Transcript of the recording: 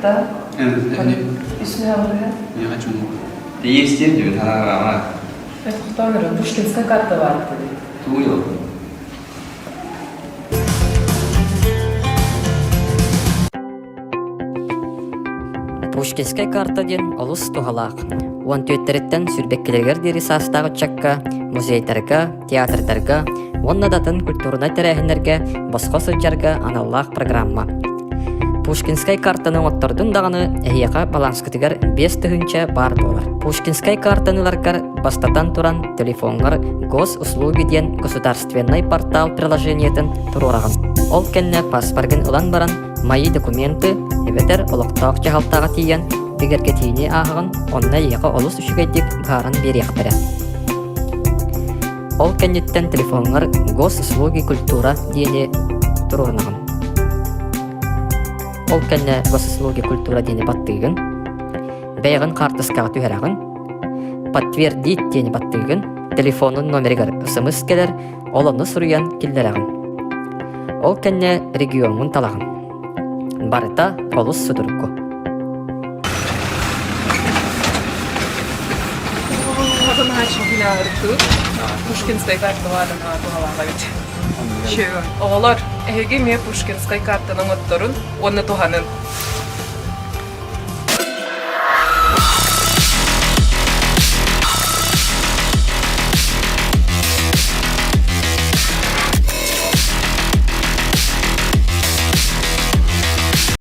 да? Үс мөһөҕүрүһэ. Не хочу. Ты есть тем, она Это Пушкинская карта бар dedi. Туйыл. Пушкинскай карта диэн олус туһалаах. Уон түөттэриттэн сүүрбэккилэригэр диэри саастаах ыччакка музейдарга, театрдарга уонна да атын культурнай тэрээһиннэргэ босхо сылдьарга аналлаах программа. Пушкинскай картаны оҥоттордун даҕаны эһиэхэ баланскытыгар 5000 баар буолар. Пушкинскай картаны ыларгар бастатан туран телефоҥҥар Госуслуги диэн государственнай портал приложениетын туруораҕын. Ол кэннэ паспоргын ылан баран Мои документы эбэтэр олохтоох дьаһалтаҕа тиийэн бигэргэтиини ааһаҕын, онно эйиэхэ олус үчүгэйдик быһааран биэриэхтэрэ. Ол кэнниттэн телефоҥҥар Госуслуги культура диэни туруорунаҕын. Ол кэннэ Госуслуги культура диэни баттыыгын, бэйэҕин хаартыскаҕа түһэрэҕин, подтвердить диэни баттыыгын, телефонун номеригэр смс кэлэр, Ол онно суруйан киллэрэҕин. Ол кэннэ региоҥҥун талаҕын. Барыта олус судургу. Пушкинскай Оҕолор, эһиги эмиэ Пушкинскай картаны оҥотторун уонна туһанын.